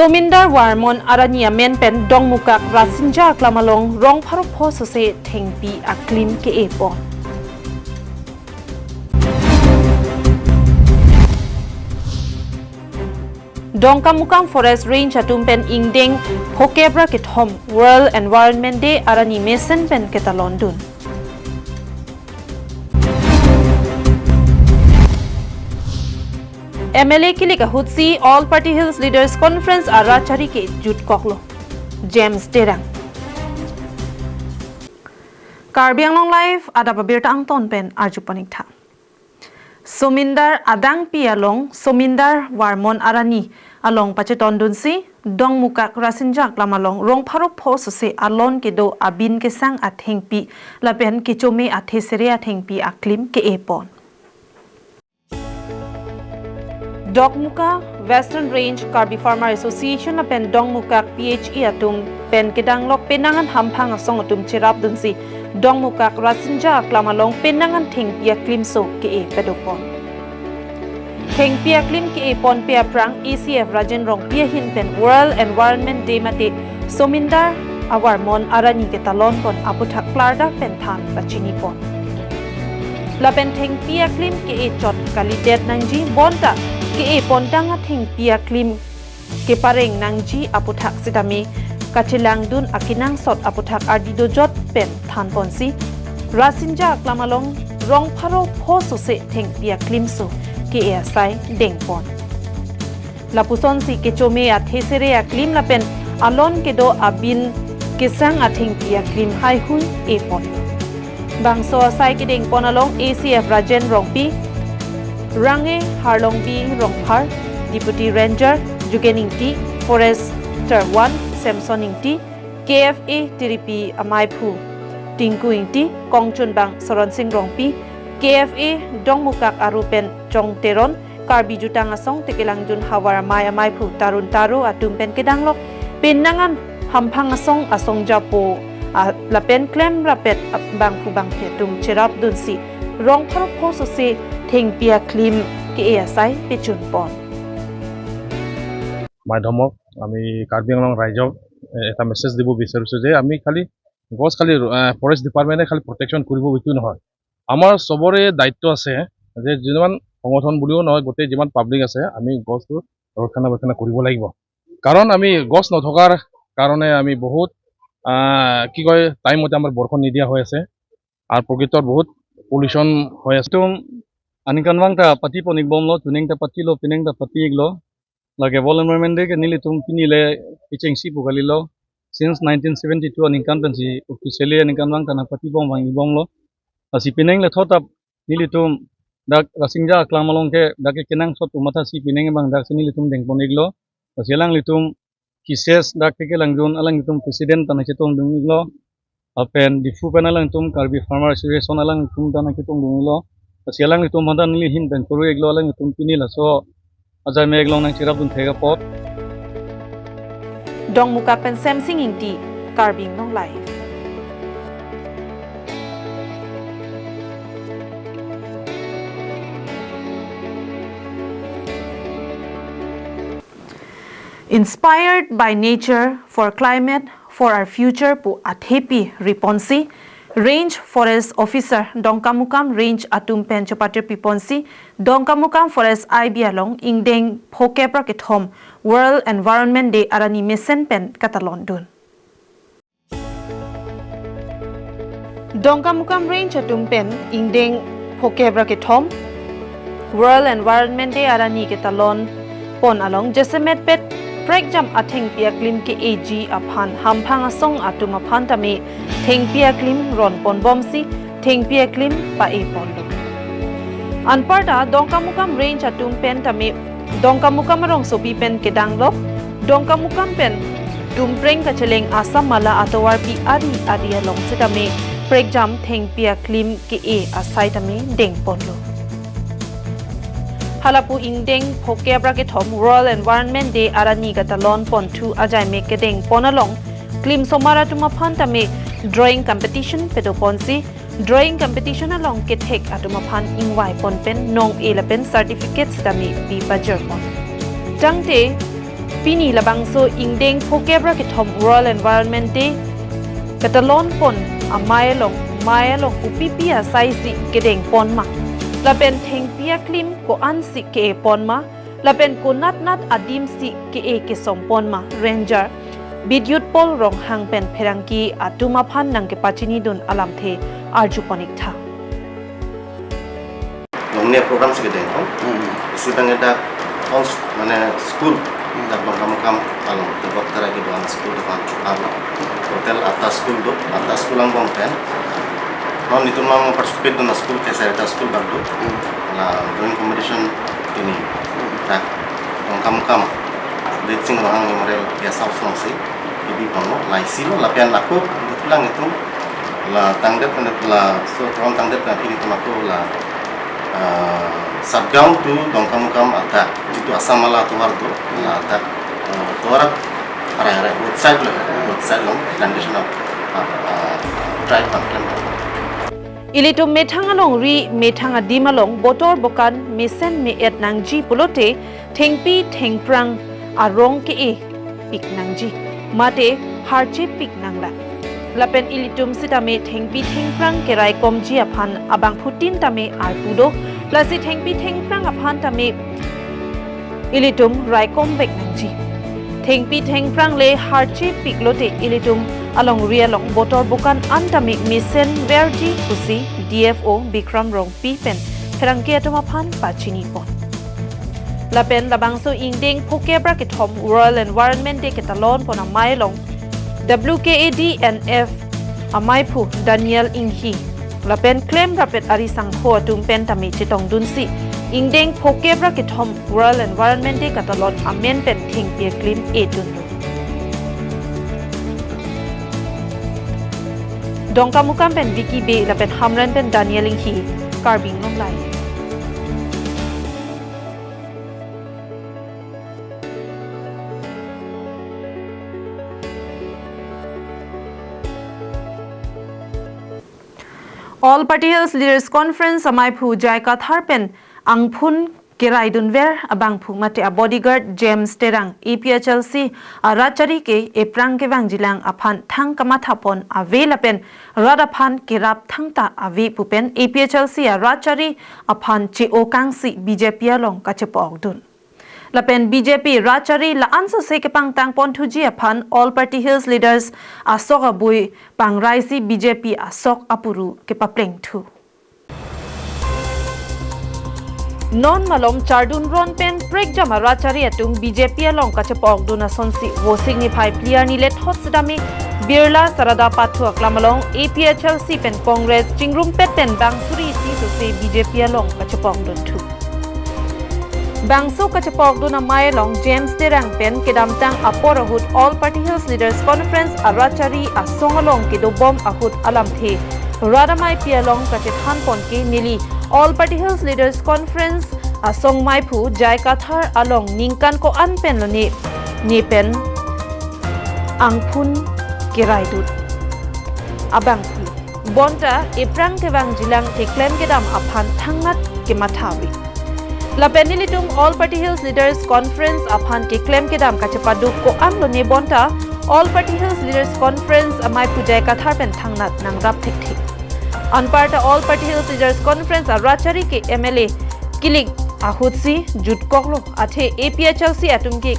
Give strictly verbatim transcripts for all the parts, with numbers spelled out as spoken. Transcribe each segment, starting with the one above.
Somindar Varmon Arani amen pen Dongmukak Rasinja aklam along rong pharo pho sose thengpi aklim ke-e pon. Dongkamukam Forest Range atum pen ingdeng phokep ra kethom World Environment Day arni mesen pen ketalon dun. M L A kilik ahutsi All Party Hills Leaders Conference arat chari ke jutkoklo. James Terang. Karbi Anglong Live adap abirta angton pen arju pon ik tha. Somindar adangpi along Somindar Varmon Arani along pachetondunsi Dongmukak Rasinja aklam along rong pharo pho sose alon kedo abin kesang athengpi lapen kechome athesere athengpi aklim ke-e pon. Dokmoka Western Range Karbi Farmer Association lapen Dongmukak P H E atum pen kedanglok penang an hamphang asong atum cherapdunsi Dongmukak Rasinja aklam along penang an thengpi aklimso ke-e padopon. Thengpi aklim ke-e ponpe aphrang A C F Rajen Rongpi ahin pen World Environment Day mate Somindar Avarmon Arani ketalon pon aputhak klardak pen than pachini pon. Lapen thengpi aklim ke-e chot kalidet nangji bonta ke-e pontang athengpi aklim kepareng nangji aputhak sitame kachelangdun akenangsot aputhak ardi dojot pen than ponsi Rasinja aklam along rong pharo pho sose thengpi aklimso ke-e asai dengpon. Lapusonsi kechome athesere aklim lapen alon kedo abin kesang athengpi aklim haihui epon. Bangso asai kedengpon along A C F Rajen Rongpi, Range Harlongbi Rongphar, Deputy Ranger Jugen Ingti, Forester one Samson Ingti, K F A Tiripi amaiphu Tinku Ingti, kongchunbang Soron Sing Rongpi, K F A Dongmukak aru pen Chong Teron, Karbi Jutang Asong Tekelangjun Havar amei amaiphu Tarun Taro atum pen kedanglok penang an hamphang asong asong japo a, lapen klemrapet bangphu bangphi atum cherapdunsi rong pharo pho sose thengpi aklim ke-e asai pechunpon. মাধ্যমক আমি কাৰ্বি আংলং ৰাইজক এ, এটা মেছেজ দিব বিচাৰিছো যে আমি খালি গছ খালি ফৰেষ্ট ডিপাৰ্টমেণ্টে খালি প্ৰটেকশ্যন কৰিব এইটো নহয়। আমাৰ চবৰে দায়িত্ব আছে যে যিমান সংগঠন বুলিও নহয়, গোটেই যিমান পাব্লিক আছে, আমি গছটো ৰক্ষণাবেক্ষণ কৰিব লাগিব। কাৰণ আমি গছ নথকাৰ কাৰণে আমি বহুত আহ, কি কয়, টাইম মতে আমাৰ বৰষুণ নিদিয়া হৈ আছে আৰু প্ৰকৃতত বহুত পলিউশ্যন হৈ আছে। Tum aningkanvang ta pati pon ik bomlo, tuning ta patilo, pining ta pati iklo. Lake World Environment Day ke nelitum pini le kechengsi pu kalilo. Since nineteen seventy-two aningkan pensi officially aningkanvang ta nangpati bom vang ik bomlo. Lasi pining le thotap nelitum dak Rasinja aklam along ke dak ke kenangsot atum mathasi pining abang daksi nelitum dengpon iklo. Lasi alanglitum K S S dak Tekelangjun alanglitum president ta nangchetongdun iklo. Lapen Diphu pen alanglitum Karbi Farmer Association alanglitum ta nangchetongdun iklo. Lasi alanglitum aphan ta neli ahin pen kuru iklo, alanglitum pini laso ajai mek along nangcherapdun thek apot. Dongmukak pen Semsing Ingti, Karbi Anglong Live. Inspired by nature for climate for our future pu athepi riponsi Range Forest Officer Dongkamukam Range atum pen chopatri piponsi Dongkamukam Forest I B along ingdeng phokep ra kethom World Environment Day arani mesen pen katalon dun. Dongkamukam Range atum pen ingdeng phokep ra kethom World Environment Day arani ketalon pon along jasemet pet prekjam athengpi aklim ke-eji aphan hamphang asong atum aphan tame thengpi aklim ron ponbomsi thengpi aklim pa-e ponlo. Anparta Dongkamukam Range atum pen tame Dongkamukam arongsopi pen kedanglok Dongkamukam pen Tumpreng kacheleng Assam mala atovarpi ari ari along sitame prekjam thengpi aklim ke-e asai tame dengponlo. Halapu ingdeng phokep ra kethom World Environment Day arani katalon ponthu ajai mek kedengpon along klimsomar atum aphan tame drawing competition padoponsi drawing competition along kethek atum aphan ingvai pon pen nong-e lapen certificate sitame pi pajirpon. Tangte Pini labangso ingdeng phokep ra kethom World Environment Day katalon pon amei along, mei along kopipi asai si kedeng pon ma, lapen thengpi aklim ko-an si ke-e pon ma, lapen konat nat adim si ke-e kesom pon ma, Ranger Bidyut Paul Ronghang pen pherangke atum aphan nangkepachinidun alamthe arju pon ik tha. Longni program si kedeng pon. Hmm. Isi bang dak all s-, mane school, Hmm. dak Dongkamukam along, tebok tara kedo-an school, dak Chuka lo. Total atta school do, atta school angbong pen. Non netum mang participate dun school ke sari ta school bang do. Hmm. La drawing competition ini. Hmm. Dak Dongkamukam Bidyut Sing Ronghang Memorial Guest House along si kebi pon lo, la isi lo, lapen ako lang itu la tangdet pen la so program tangdet pen ini tum ako la, ah, Satgaon to Dongkamukam adak, jitu Assam Mala atovar do, la adak, ah, atovar arai arai both side lo, both side lo plantation of, ah, ah, tribe bang klem. Ilitum methang alongri, methang adim along botor bokan mesen me-et nangji pulote thengpi thengphrang arong ke-e pik nangji, mate harche pik nanglang. Lapen ilitum sitame thengpi thengphrang keraikomji aphan abangphutin tame arpu do, lasi thengpi thengphrang aphan tame ilitum raikom vek nangji. Thengpi thengphrang le harche pik lote ilitum alongri along botor bokan an tame mesen verji pusi D F O Bikram Rongpi pen pherangke atum aphan pachini pon. Lapen labangso ingdeng phokep ra kethom World Environment Day katalon pon amei along W K A D N F ameiphu Daniel Inghi lapen klem rapet ari sangho atum pen tame chetongdunsi ingdeng phokep ra kethom World Environment Day katalon amen pen thengpi aklim edun. Dongkamukam pen Vicky Bey lapen Hamren pen Daniel Inghi, Karbi Anglong Live. All Party Hills Leaders Conference ameiphu J I Kathar pen angphun keraidunver abangphu mate abodyguard James Terang A P H L C arat chari ke ephrang kevangjilang aphan thang kamatha pon ave lapen rat aphan kerap thangta ave pu pen A P H L C arat chari aphan che-o kangsi B J P along kachepa-okdun. Lapen B J P rat chari la-an sose kepangtang ponthuji aphan All Party Hills Leaders asok abui pangrai si B J P asok apuru kepaplengthu. Non malom chardun ron pen prekjam arat chari atum B J P along kachepa-okdun asonsi Vosik niphai phli arni lethot sitame Birla Sarada Pathu aklam along A P H L C pen Congress chingrumpet pen bang suri isi sose B J P along kachepa-okdunthu. Bangso kachepa-okdun amei along James Terang pen kedamtang apor ahut All Party Hills Leaders Conference arat chari asong along kedobom ahut alamthe rat ameipi along kachethan pon ke neli All Party Hills Leaders Conference asong meiphu J I Kathar along ningkan ko-an pen lone ne pen angphun keraidun abangphu. Bonta ephrang kevangjilang keklem kedam aphan thangnat kematha ave. Lapen nelitum All Party Hills Leaders Conference aphan keklem kedam kachepaduk ko-an lone bonta All Party Hills Leaders Conference ameiphu J I Kathar pen thangnat nangrap thekthe. Anparta All Party Hills Leaders Conference arat chari ke M L A kilik ahutsi jutkoklo, athe A P H L C atum ke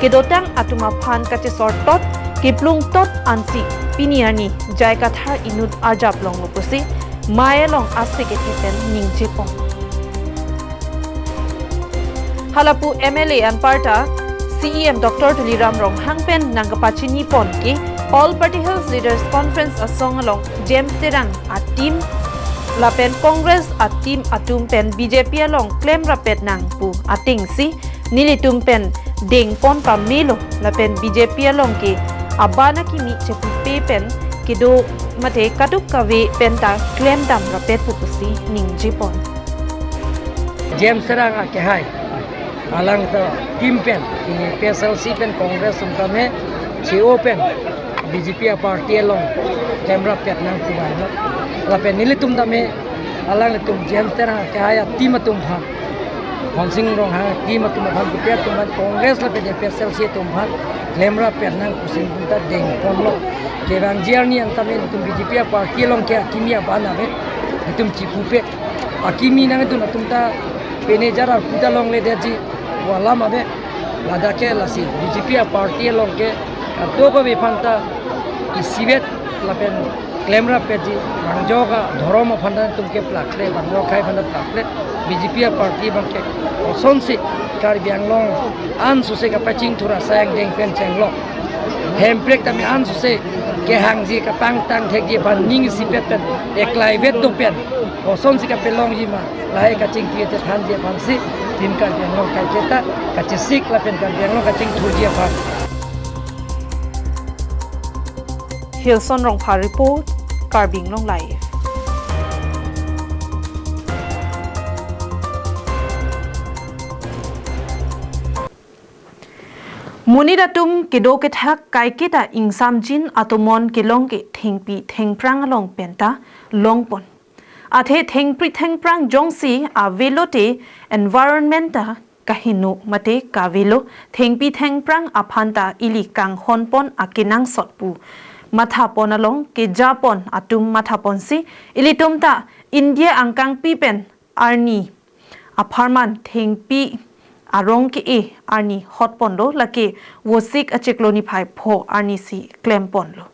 kedotang atum aphan kachesor tot, keplung tot ansi pini arni J I Kathar inut arjap longlo pusi mei along ase kethe pen ningje pon. Halapu M L A anparta C E M Doctor Tuliram Ronghang pen nangkepachini pon ke All Party Hills Leaders Conference asong along James Terang a-team lapen Congress a-team atum pen B J P along klem rapet nang pu atengsi nelitum pen deng pon pamelo lapen B J P along ke abana kimi chepipe pen kedo mate kaduk kave penta klem dam rapet pu pusi ningje pon. James Terang akehai alang to team pen, ini P S L C pen Congress atum tame che-o pen B J P a-party along klem rapet nang pu bai lo. Lapen nelitum tame alanglitum James Terang akehai a-team atum aphan Honsing Ronghang akim atum aphan, Kupiat atum aphan, Congress lapen A P H L C atum aphan klemrap pen nang pusing punta dengponlo. Kevangji arni an tame itum B J P a-party along ke akimi aban ave, itum chipupe. Akimi nangdun atum ta pene jar arpu ta longledetji pu alam ave. Ladak ke lasi B J P a-party along ke kadokave aphan ta isivet lapen klemrap peji, bang joka dhorom aphan ta itum ke plakle, bang joka aphan ta plakle, B J P a-party abang ke kosonsi Karbi Anglong ansose kapachingthur asai angdeng pen chenglo. Hemprek tame ansose kehangji kapangtang thekji aphan ning isipet pen eklaivet do pen kosonsi kapelongji ma, lahai kachingki chethanji aphansi itum Karbi Anglong kaiketa kachesik lapen Karbi Anglong kachingthurji aphan. Hilson Rongphar report, Karbi Anglong Live. Monit atum kedo kethak kaiketa ingsamjin atomon kelong ke thengpi thengphrang along penta longpon. Athe thengpi thengphrang jongsi avelo te environment ta kaheno mate kavelo, thengpi thengphrang aphan ta ili kanghonpon akenangsot pu mathapon along kejapon atum mathaponsi ilitum ta India angkangpi pen arni apharman thengpi arong ke-e arni hotponlo, lake Vosik achiklo niphai pho arnisi klemponlo.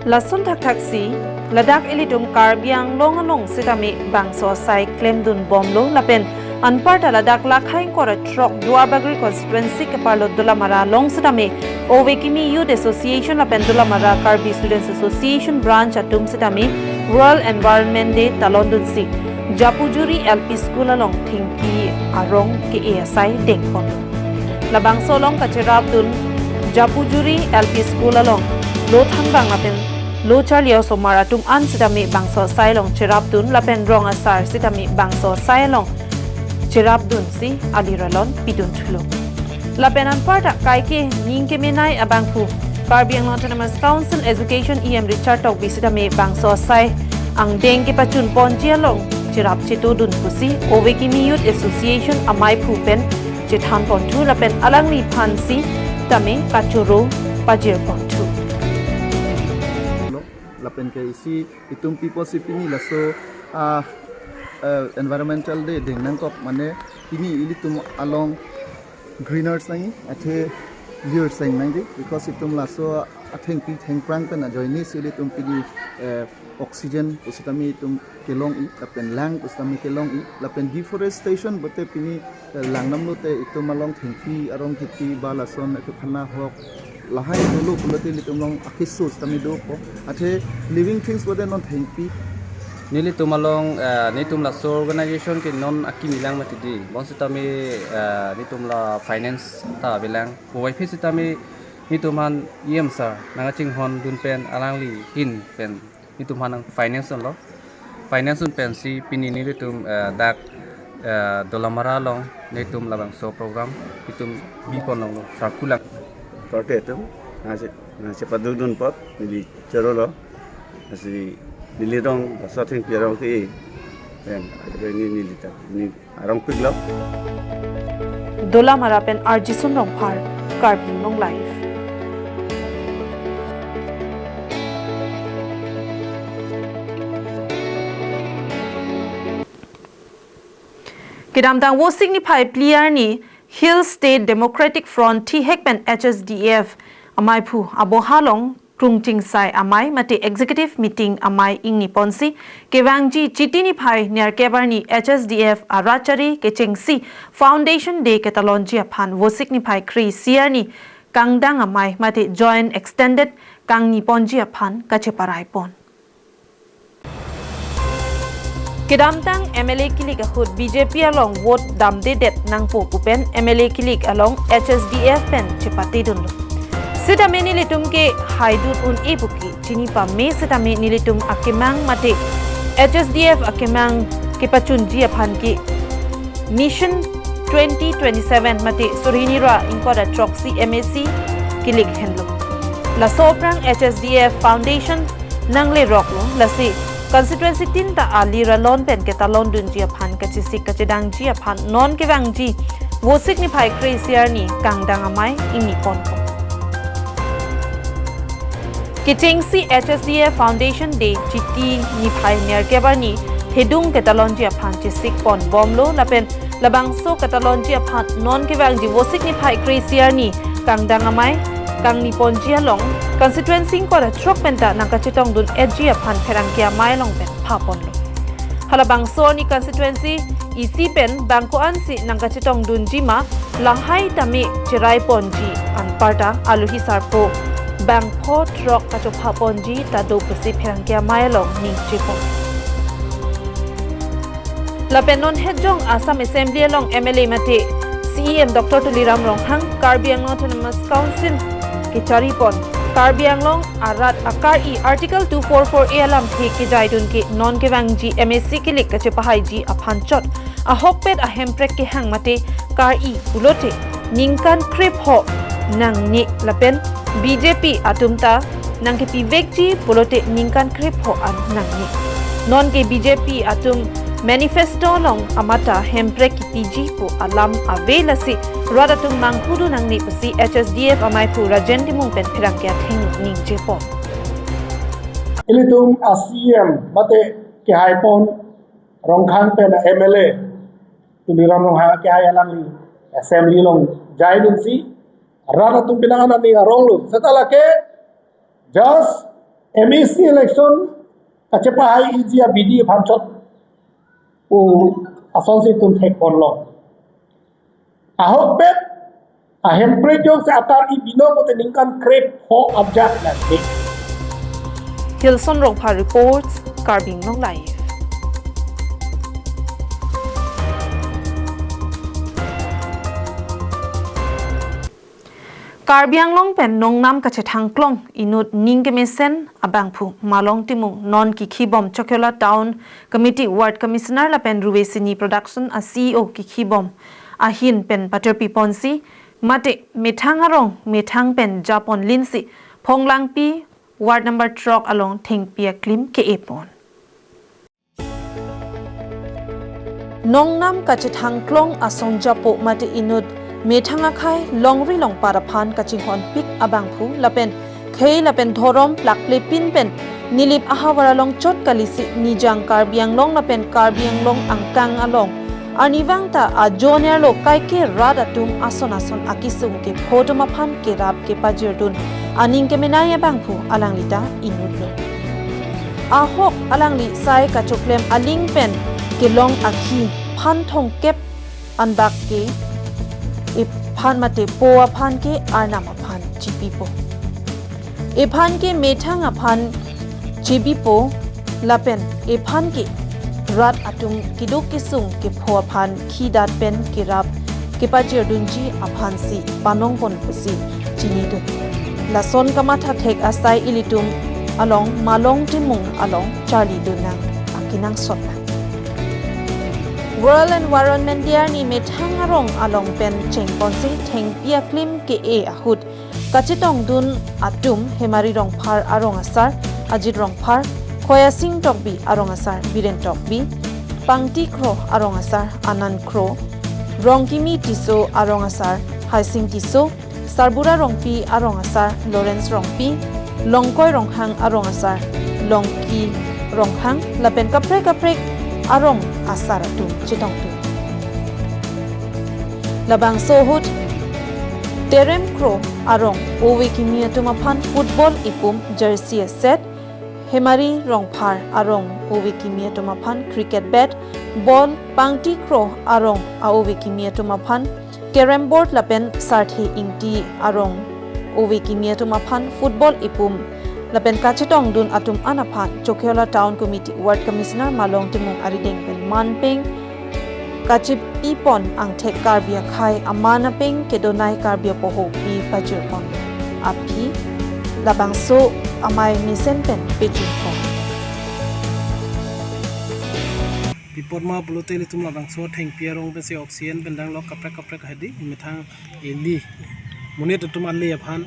Lason thakthaksi, ladak ilitum Karbi Anglong along sitame bangso asai klemdunbomlo lapen anparta ladak lakhai ingkoi ra throk Duarbagori constituency keparlo Dolamara along sitame Ove Kimi Youth Association lapen Dolamara Karbi Students Association branch atum sitame World Environment Day talondunsi Japujuri L P School along thengpi arong ke-e asai dengpon. Labangso along kacherapdun Japujuri L P School along lo thangbang lapen lo charli osomar atum an sitame bangso asai along cherapdun lapen rong asar sitame bangso asai along cherapdunsi aliralon pidunthulo. Lapen anparta kaike ning kemenei abangphu Karbi Anglong Autonomous Council Education E M Richard Tokbi sitame bangso asai angdeng kepachunponji along cherap chetodun pusi Ove Kimi Youth Association amaiphu pen chethanponthu lapen alangliphan sitame kachoro pajirponthu. Lapen ke isi itum pi apotsi pini laso, ah, eh, Environmental Day deng nangkok mane pini ilitum along greeners nangji, athe lir seng nangji, because itum laso athengpi thengphrang pen ajoinesi ilitum pini, eh, oxygen pusitame itum kelong-i, lapen lang pusitame kelong-i, lapen deforestation bote pini, eh, langdamlote itum along thengpi arong kipi ba lason ekephana hok lahai dolo pulote ilitum along akeso sitame dopo. Athe living things bote non thengpi. Nelitum along, eh, netum laso organization ke non akimi lang mati di. Bonsitame, eh, netum la finance ta avelang. Puvoiphit sitame netum aphan E M sir nangkachinghondun pen alangli ahin pen netum aphan nang finance dunlo. Finance dun pensi pini nelitum, eh, dak, eh, Dolamara along netum labangso program netum biponlonglo, sir kulang. Korte atum, nangche, nangchepadukdun apot neli chorolo. Lasi neli rong laso athengpi arong ke, pen, ado ni neli ta, ni arongpiklo. Dolamara pen R G Sun Rongphar, Karbi Anglong Live. Kedamtang Vosik niphai phli arni Hill State Democratic Front thihek pen H S D F amaiphu aboha along krungtingsai amei mate executive meeting amei ingniponsi kevangji Chiti niphai niarkep arni H S D F arat chari kechengsi Foundation Day ketalonji aphan Vosik niphai kre-isi arni kangdang amei mate joint extended kangniponji aphan kacheparaipon. Kedamtang M L A kilik ahut B J P along vote damdedet nangpo pu pen M L A kilik along H S D F pen chepatedunlo. Sitame nelitum ke haidun un-e puke chini pame sitame nelitum akemang mate H S D F akemang kepachunji aphan ke Mission twenty twenty-seven mate suri hini ra ingkoi ra throksi M A C kilik henlo. Laso aphrang H S D F Foundation nangleroklo, lasi constituency tin ta ali ralon pen ketalon dunji aphan kachesik kachedangji aphan non kevangji Vosik niphai kre-isi arni kangdang amei ingni ponpo. Kechengsi H S D F Foundation Day Chiti niphai nerkep arni thedung ketalonji aphan chesik pon bomlo lapen labangso ketalonji aphan non kevangji Vosik niphai kre-isi arni kangdang amei kangni ponji along constituency ingkoi ra throk penta nangkachetongdun-etji aphan pherangke amei along pen pha ponlo. Halabangso arni constituency isi pen bang ko-ansi nangkachetongdunji ma lahai tame cherai ponji anparta alohi sarpo bang pho throk kachopha ponji ta do pusi pherangke amei along ningje pon. Lapen non hetjong Assam Assembly along M L A mate C E M Doctor Tuliram Ronghang, Karbi Anglong Autonomous Council kechari pon Karbi Anglong arat akar-i Article two four four A alamthe kejaidun ke non kevangji M A C kilik kachepahaiji aphan chot ahokpet ahemprek kehang mate kar-i pulote ningkan krepho nangne lapen B J P atum ta nangkepivekji pulote ningkan krepho an nangne. Non ke B J P atum manifesto along amata hemprek kipiji pu alam ave, lasi rat atum manghudu nangne pusi H S D F amaiphu Rajen Timung pen pherangke athengno ningje pon. Ilitum a C M mate kehai pon Ronghang pen M L A Tuliram Ronghang kehai alangli assembly along jaidunsi rat atum penang an aning aronglo. Seta lake just M A C election kachepahaiji abidi aphan chot pu asonsi itum thek ponlo. Ahokpet ahemprek jongsi akar-i binong pulote ningkan krepho ajat nangne. Hilson Rongphar reports, Karbi Anglong Live. Karbi Anglong pen nongnam kachethangklong inut ning kemesen abangphu Malong Timung non kikhibom Chokihola Town Committee Ward Commissioner lapen Ruve Cine Production a C E O kikhibom ahin pen paterpi ponsi mate methang arong methang pen japon linsi Phonglangpi Ward number throk along thengpi aklim ke-e pon. Nongnam kachethangklong asong japo mate inut methang akhei longri longpat aphan kachinghonpik abangphu lapen khei lapen dhorom plakplepin pen Nilip ahavar along chot kalisi Nijang Karbi Anglong lapen Karbi Anglong angkang along arnivang ta ajonerlo kaike rat atum ason ason akesung kepho atum aphan kerap kepajirdun aning kemenei abangphu alangli ta inutlo. Ahok alangli sai kachoklem aling pen kelong akhi phan thomkep anbak ke ephan mate po aphan ke arnam aphan chipipo. Ephan ke methang aphan chipipo lapen ephan ke rat atum keduk kesung kepho aphan khidat pen kerap kepajirdunji aphansi panongpon pusi chinidun. Lason kamatha thek asai ilitum along Malong Timung along charlidun nang akenangsot nang. World Environment Day arni methang arong along pen chengponsi thengpi aklim ke-e ahut kachetongdun atum Hemari Rongphar arong asar Ajit Rongphar, Khoyasing Tokbi arong asar Biren Tokbi, Pangti Kro arong asar Anand Kro, Rongkimi Tisso arong asar Haising Tisso, Sarbura Rongpi arong asar Lawrence Rongpi, Longkoi Ronghang arong asar Longki Ronghang lapen kaprek kaprek arong asar atum chetongdun. Labangso ahut Terem Kro arong ove kimi atum aphan football epum jersey aset, Hemari Rongphar arong ove kimi atum aphan cricket bat, ball, Pangti Kro arong a-ove kimi atum aphan carrom board lapen Sarthe Ingti arong ove kimi atum aphan football epum lapen kachetongdun atum an aphan Chokihola Town Committee Ward Commissioner Malong Timung arideng pen manpeng kachipipon angthek Karbi akhei aman apeng kedonei Karbi apoho pi pajirpon aphi labangso amei mesen pen pejirpon. Pipot ma pulote ilitum labangso thengpi arong pensi oxygen pen danglok kaprek kaprek hedi methang eli monit atum ali aphan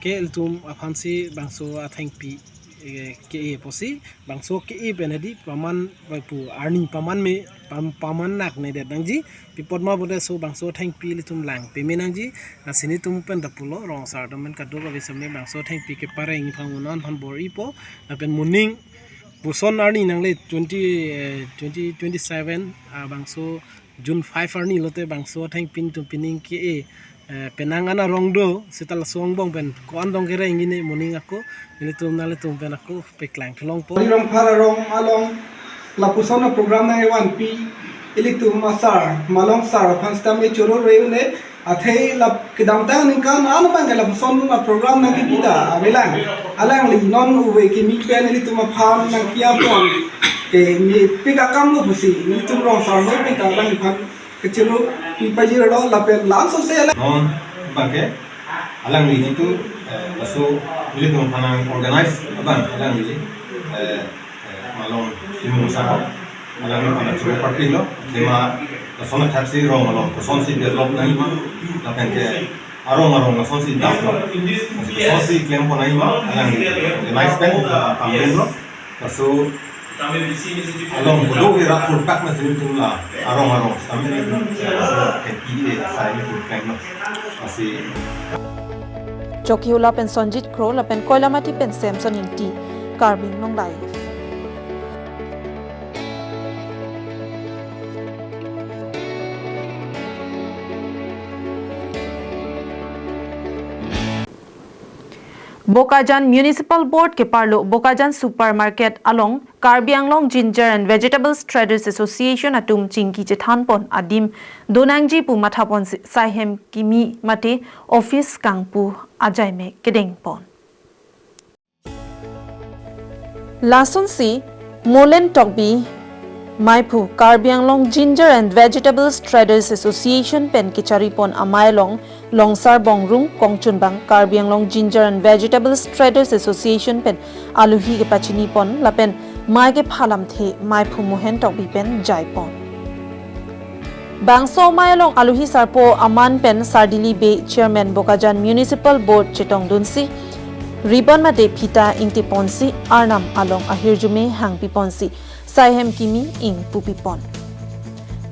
ke ilitum aphansi bangso athengpi eh, ke-e pusi, bangso ke-e pen hedi paman pu arni paman me, pam-, paman nak ne det nangji, pi apot ma pulote laso bangso athengpi ilitum lang peme nangji, lasi nelitum pen ta pulo, rong asar atum pen kadokave sitame bangso athengpi kepareng aphan unan aphan bor-ipo, lapen moning puson arni nangle twenty, eh, twenty twenty-seven, ah, bangso June five arni lote bangso athengpi nelitum pining ke-e, eh, penang an arong do, seta laso angbong pen ko-an dong kereng ini moning ako, nelitum nanglitum pen ako paklang thalongpo. Rongphar arong along lapuson aprogram nangkevanpi ilitum asar, malong sar aphan sitame choro re-un-e, athe lap kedamtang aningkan ano abang ke lapuson aprogram nangkepi ta avelang. Alangli non ove kimi pen ilitum aphan nangkiam pon ke mepik akam lo pusi nelitum rong asar noi pen ta alangliphan kechoro pi pajirlo lapen lansose alang. Non abang ke alangli jitu, eh, laso ilitum aphan nang-organize abang alangli, eh, eh, malong Timung Sahab, alangliphan choro party lo, lima lason athaksi rong along kosonsi develop nangji ma, lapen ke arong arong lasonsi dam lo, lasonsi klem pon nangji ma, alangli organize pen, ah, pangrum lo, laso along kedo ira thurkak nasi nelitum la arong arong sitame nelitum, eh, laso K P A asai nelitum klem lo, lasi. Chokihola pen Sonjit Kro lapen Koilamati pen Samson Ingti, Karbi Anglong Live. Bokajan Municipal Board keparlo Bokajan Supermarket along Karbi Anglong Ginger and Vegetables Traders Association atum chingki chethan pon adim do nangji pu matha ponsi saihem kimi mate office kangpu ajaime kedeng pon. Lasonsi Molen Tokbi maiphu Karbi Anglong Ginger and Vegetables Traders Association pen kechari pon amei along Longsar Bongrung kongchunbang Karbi Anglong Ginger and Vegetables Traders Association pen aluhi kepachini pon lapen mei kepha lamthe maiphu Molen Tokbi pen jai pon. Bangso amei along aluhi sarpo aman pen Sardili Bey, Chairman Bokajan Municipal Board chetongdunsi ribbon mate phita ingti ponsi arnam along ahirjume hangpi ponsi saihem kimi ingpupi pon.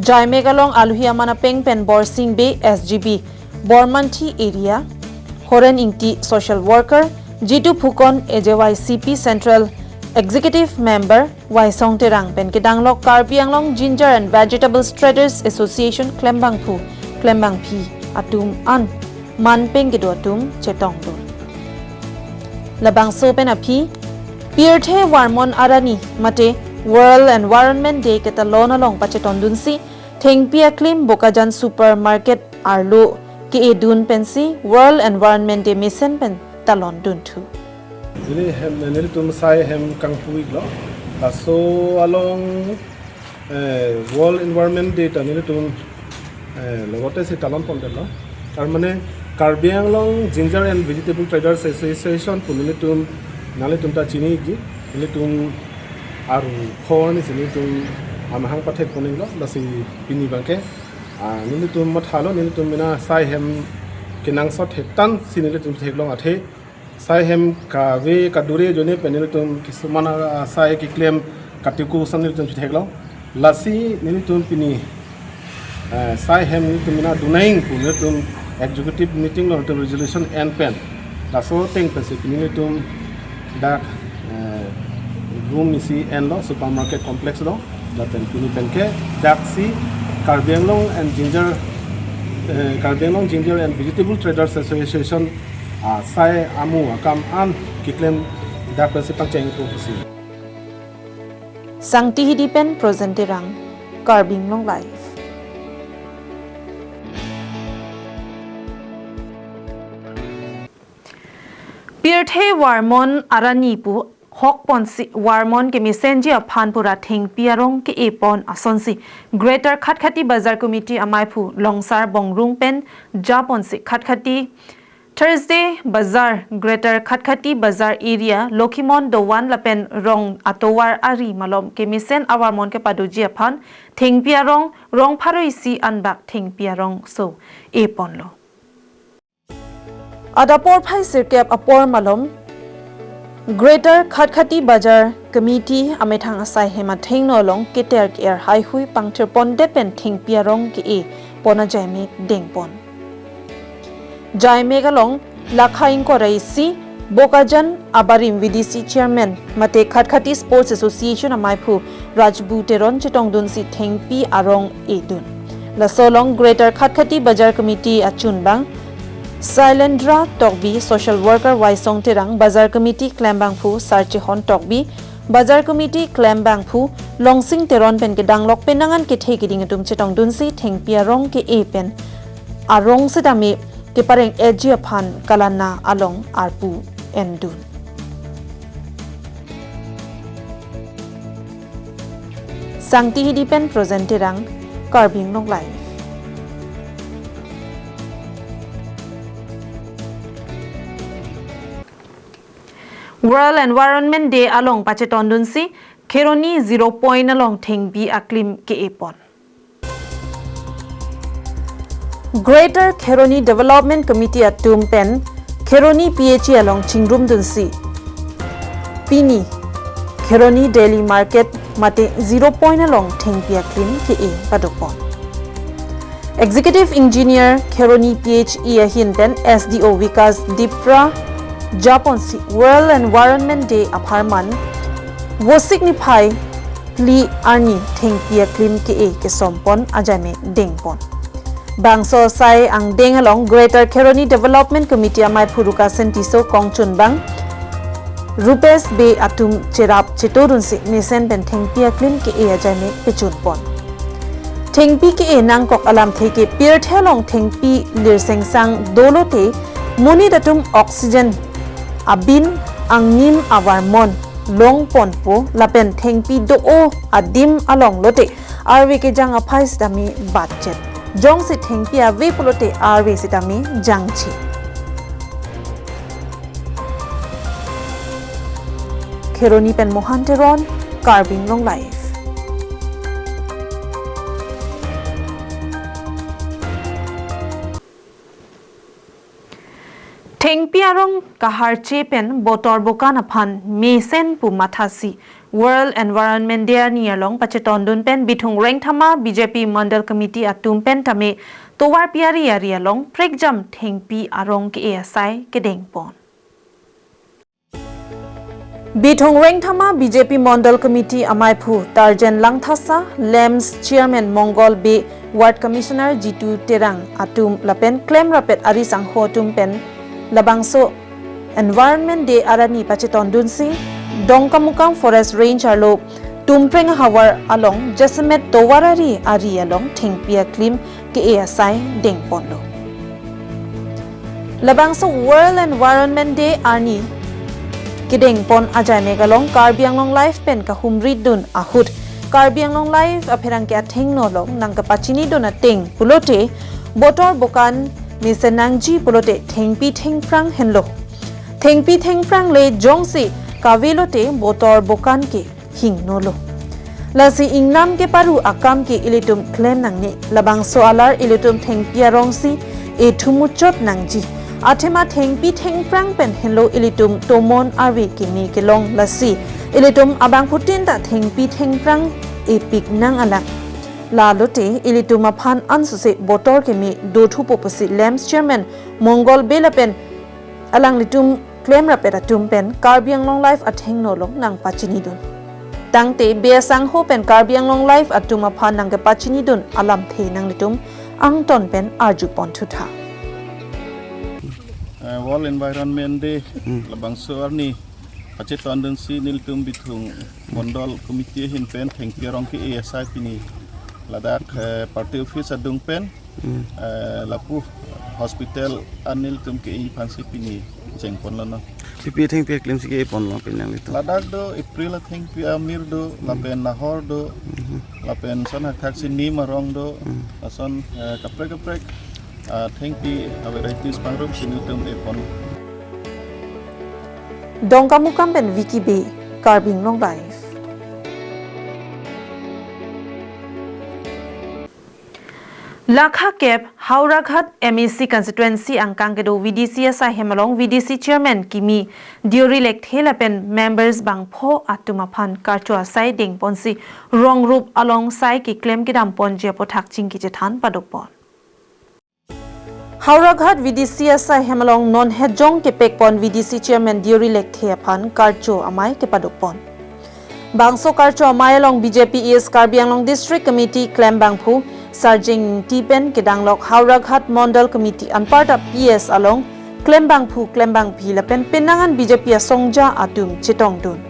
Jaimek along aluhi aman apeng pen Borsing Bey, S G B, Bormanthi Area, Horen Ingti, Social Worker, Jitu Phukon, A J Y C P Central Executive Member, Waisong Terang pen kedanglok Karbi Anglong Ginger and Vegetables Traders Association klembangphu klembangphi atum an man peng kedo atum chetongdun. Labangso pen aphi Pirthe Varmon Arani mate World Environment Day ketalon along pachetondunsi thengpi aklim Bokajan Supermarket arlo ke-edun pensi World Environment Day mesen pen talondunthu. Neli hem, nelitum saihem kangpu-iklo. Laso along, eh, World Environment Day ta nelitum, eh, logote si talon pondetlo. Tar mane Karbi Anglong Ginger and Vegetable Traders Association pu nelitum, nanglitum ta chini-ikji, nelitum aru phonisi nelitum amahang pathek pon-iklo, lasi pini abangke, ah, nelitum mathalo, nelitum mena saihem kenangsot hetan si nelitum theklong athe, saihem kave kadure ajoine pen nelitum kisuman, ah, sai keklem katiko ason nelitum theklong. Lasi nelitum pini, eh, saihem nelitum mena do nang pu nelitum executive meeting along nelitum resolution en pen. Laso ateng pensi pini nelitum dak, eh, room isi enlo, supermarket complex lo. Lapen pini penke daksi Karbi Anglong and Ginger, eh, Karbi Anglong Ginger and Vegetable Traders Association, ah, sai amu akam an keklem dak pensi pangcheng pu pusi. Sangti Hidi pen Projen Terang, Karbi Anglong Live. Pirthe Varmon Arani pu hok ponsi Varmon kemesenji aphan pura thengpi arong ke-e pon asonsi Greater Khatkhati Bazar Committee amaiphu Longsar Bongrung pen ja ponsi Khatkhati Thursday Bazar, Greater Khatkhati Bazar Area, Lokhimon Dovan lapen rong atovar ari malom kemesen avarmon kepadoji aphan thengpi arong rong pharo isi anbak thengpi arongso e ponlo. Adap porphai sirkep apor malom Greater Khatkhati Bazar Committee amethang asai hem athengno along keter ke-er haihui pangthirpondet pen thengpi arong ke-e pon ajaimek dengpon. Jaimek along lakha ingkoi ra isi Bokajan abarim V D C Chairman mate Khatkhati Sports Association amaiphu Rajbu Teron chetongdunsi thengpi arong edun. Laso along Greater Khatkhati Bazar Committee achunbang Sailendra Tokbi, Social Worker Waisong Terang, Bazar Committee klembangphu Sarchehon Tokbi, Bazar Committee klembangphu Longsing Teron pen kedanglok penang an kethe keding atum chetongdunsi thengpi arong ke-e pen arong setame kepareng eji aphan kalana along arpu endun. Sangti Hidi pen Projen Terang, Karbi Anglong Live. World Environment Day along pachetondunsi Kheroni Zero Point along thengpi aklim ke-e pon. Greater Kheroni Development Committee atum pen Kheroni P H E along chingrumdunsi pini Kheroni Daily Market mate Zero Point along thengpi aklim ke-e padopon. Executive Engineer Kheroni P H E ahin pen S D O Vikas Dipra japonsi World Environment Day apharman Vosik niphai phli arni thengpi aklim ke-e kesompon ajaimek dengpon. Bangso asai angdeng along Greater Kheroni Development Committee amaiphu Rukasen Tisso, kongchunbang Rupesh Bey atum cherap chetodunsi mesen pen thengpi aklim ke-e ajaimek pechunpon. Thengpi ke-e nangkok alamthe ke pirthe along thengpi lirsengsang dolote monit atum oxygen abin angnim avarmon longponpo lapen thengpi do-o adim along lote arve kejang aphai sitame batchet. Jongsi thengpi ave pulote arve sitame jangchi. Kheroni pen Mohan Teron, Karbi Anglong Live. Thengpi arong kaharche pen botor bokan aphan mesen pu mathasi World Environment Day arni along pachetondun pen Bithung Rengthama B J P Mandal Committee atum pen tame tovar pi ari ari along prekjam thengpi arong ke-e asai kedengpon. Bithung Rengthama B J P Mandal Committee amaiphu Tarjen Langthasa, LAMPS Chairman Mongol Bey, Ward Commissioner Jitu Terang atum lapen klemrapet ari sangho atum pen labangso Environment Day arni pachetondunsi Dongkamukam Forest Range arlo Tumpreng ahavar along jasemet tovar ari ari along thengpi aklim ke-e asai dengponlo. Labangso World Environment Day arni kedengpon ajaimek along Karbi Anglong Live pen kahumridun ahut Karbi Anglong Live apherangke athengno along nangkepachinidun ateng pulote botor bokan mesen nangji pulote thengpi thengphrang henlo. Thengpi thengphrang le jongsi kave lote botor bokan ke hingnolo. Lasi ingnam keparu akam ke ilitum klem nangne. Labangso alar ilitum thengpi arongsi ethu muchot nangji. Athema thengpi thengphrang pen henlo ilitum tomon arve keme kelong, lasi ilitum abangphutin ta thengpi thengphrang epik nang alang. Lalote ilitum aphan ansose botor keme dothupo pusi LAMPS Chairman Mongol Bey lapen alanglitum klemrapet atum pen Karbi Anglong Live athengno along nangpachinidun. Tangte Bey asangho pen Karbi Anglong Live atum aphan nangkepachinidun alamthe nanglitum angton pen arjupon thutha. Eh, World Environment Day, hmm, labangso arni pachetondunsi nelitum Bithung Mandal Committee ahin pen thengpi arong ke-e asai pini ladak, eh, party office adung pen, hmm, eh, lapu hospital an nelitum ke-e aphansi pini chengponlo no. Kopi thengpi aklimsi ke-e ponlo pini nanglitum? Ladak do April athengpi amir do, hmm, lapen nahor do, hmm, lapen son hakthaksi nim arong do, hmm, lason, eh, kaprek kaprek, ah, thengpi avarieties pangrumsi nelitum epon. Dongkamukam pen Vicky Bey, Karbi Anglong Live. Lakha kep Howraghat M A C constituency angkang kedo V D C asai hem along V D C chairman kimi Deori Lekthe lapen members bangpho atum aphan karcho asai dengponsi rong rup along sai keklem kedamponji aputhak chingki chethan padopon. Howraghat V D C asai hem along non hejong kepekpon V D C chairman Deori Lekthe aphan karcho amei kepadopon. Bangso karcho amei along B J P East Karbi Anglong District Committee klembangphu Sarjeng Ingti pen kedanglok Howraghat Mondol Committee anparta P S along klembangphu klembangpi lapen penang an B J P asongja atum chetongdun.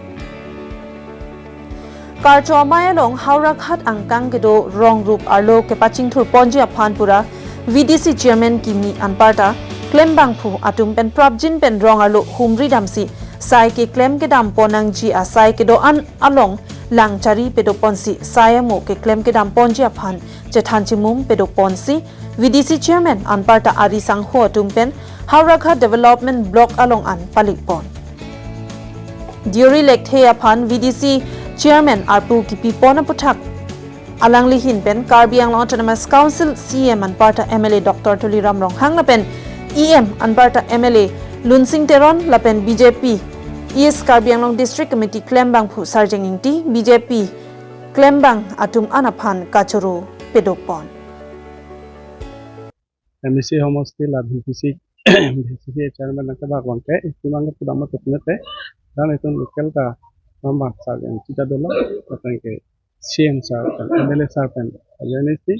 Karcho amei along Howraghat angkang kedo rong rup arlo kepachingthurponji aphan pura V D C chairman kimi anparta klembangphu atum pen prapjin pen rong arlo humri damsi sai keklem kedampon nangji asai kedo-an along langchari pedoponsi sai amo keklem kedamponji aphan chethan chimum pedoponsi V D C chairman anparta ari sangho atum pen Howraghat Development Block along an palikpon. Deori Lekthe aphan V D C chairman arpu kipipon aputhak alangli ahin pen Karbi Anglong Autonomous Council C E M anparta M L A Doctor Tuliram Ronghang lapen E M anparta M L A Lunsing Teron lapen B J P East Karbi Anglong District Committee klembangphu Sarjeng Ingti, B J P klembang atum an aphan kachoro pedopon. M A C homosti la V D C, V D C chairman nangkebak abangke, itum nangkepudam atum nete, dan itum local ta mama Sarjeng Ingti ta dolo, lapen ke C M sir, pen M L A sir pen, ajani si,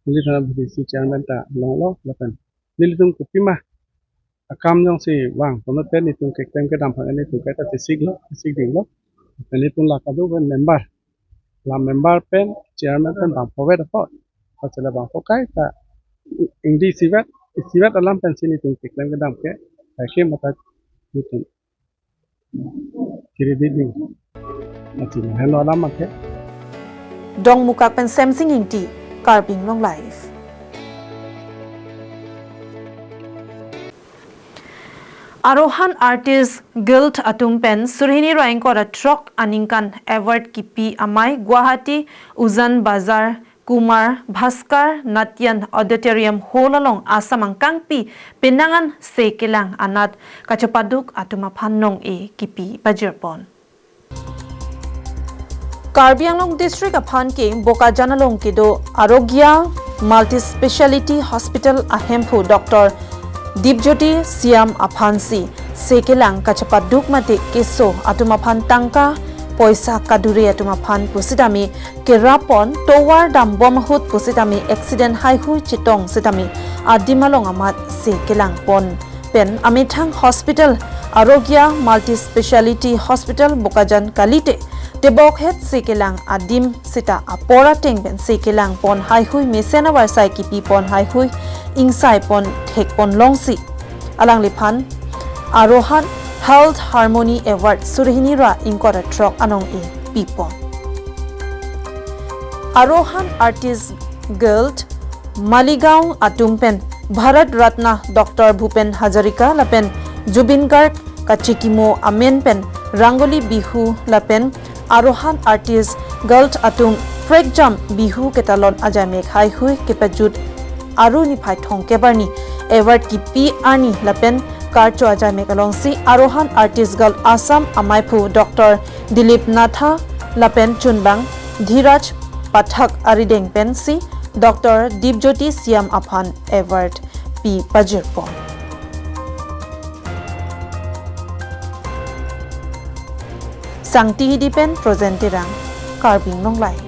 neli thana V D C chairman ta longlo, lapen nelitum kopima akam jongsi vang, kono pen itum keklem kedam aphan itum kaita tesik lo, tesik ding lo. Pen itum la kado pen member, la member pen chairman pen bangpho vet apot, pachela bangpho kaita ingdi isivet, isivet alam pensi itum keklem kedam ke, kaike mata itum kiri diding. Mati heno alam ake. Dongmukak pen Semsing Ingti, Karbi Anglong Live. Arohan Artist Guild atum pen surhini ra ingkoi ra throk aningkan award kipi amei Guwahati Ujan Bazar Kumar Bhaskar Natyan Auditorium Hall along Assam angkangpi penang an se kelang anat kachepaduk atum aphan nong-e kipi pajirpon. Karbi Anglong District aphan ke Bokajan along kedo Arogya Multi Speciality Hospital ahemphu Doctor Dipjyoti Siam aphansi se kelang kachepaduk mate keso atum aphan tangka poisa kadure atum aphan pusitame kerapon tovar dambom ahut pusitame accident haihui chetong sitame adim along amat se kelangpon pen amethang hospital Arogya Multi Speciality Hospital Bokajan kalite tebok het se kelang adim sita apor ateng pen se kelangpon haihui mesen avarsai kipipon haihui ingsaipon thekpon longsi alangliphan Arohan Health Harmony Award surhini ra ingkoi ra throk anong-e pipon. Arohan Artist Guild Maligaon atum pen Bharat Ratna Doctor Bhupen Hazarika lapen Zubeen Garg kachikimo amen pen Rangoli Bihu lapen Arohan Artist Guild atum prekjam Bihu ketalon ajaimek haihui kepajut Aru niphai thomkep arni award kipi arni lapen karcho ajaimek alongsi Arohan Artist Guild Assam amaiphu Doctor Dilip Natha lapen chunbang Dhiraj Pathak arideng pensi Doctor Dipjyoti Siam aphan award pi pajirpon. Sangti Hidi pen Projen Terang, Karbi Anglong Live.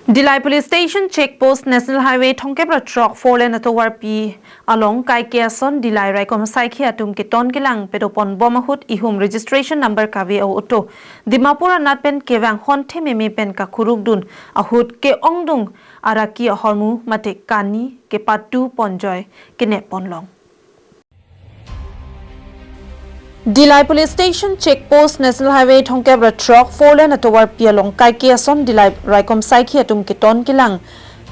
Dillai Police Station Check Post National Highway thomkep ra throk four lane atovarpi along kaike ason Dillai raikom saikhi atum keton kelang pedopon bom ahut ihum registration number kave a-auto Dimapur anat pen kevang honthe meme pen kakurukdun ahut ke-ongdung araki ahormu mate kani kepatu ponjoi kenepon long. Dillai Police Station Check Post National Highway thomkep ra throk four lane atovarpi along kaike ason Dillai raikom saikhi atum keton kelang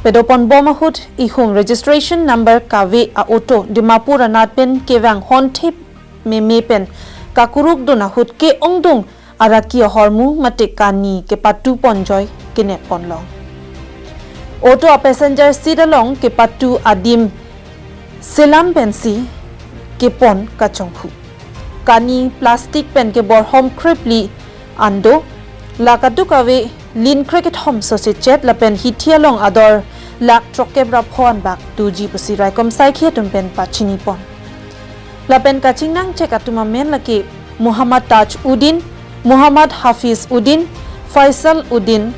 pedopon bom ahut ihum registration number kave a-auto Dimapur anat pen kevang honthe meme pen kakuruk dun ahut ke-ongdung araki ahormu mate kani kepatu ponjoi kenep ponlong. Auto a-passenger seat along kepatu adim selam pensi kepon kachonghu. Kani plastic pen keborhom krepli an do, la kadokave lin krekethom sose chet lapen hithi along ador lakh throkkep ra pho an bak tuji pusi raikom saikhi atum pen pachini pon. Lapen kachingnangchek atum amen lake Muhammad Taj Uddin, Muhammad Hafiz Uddin, Faisal Uddin,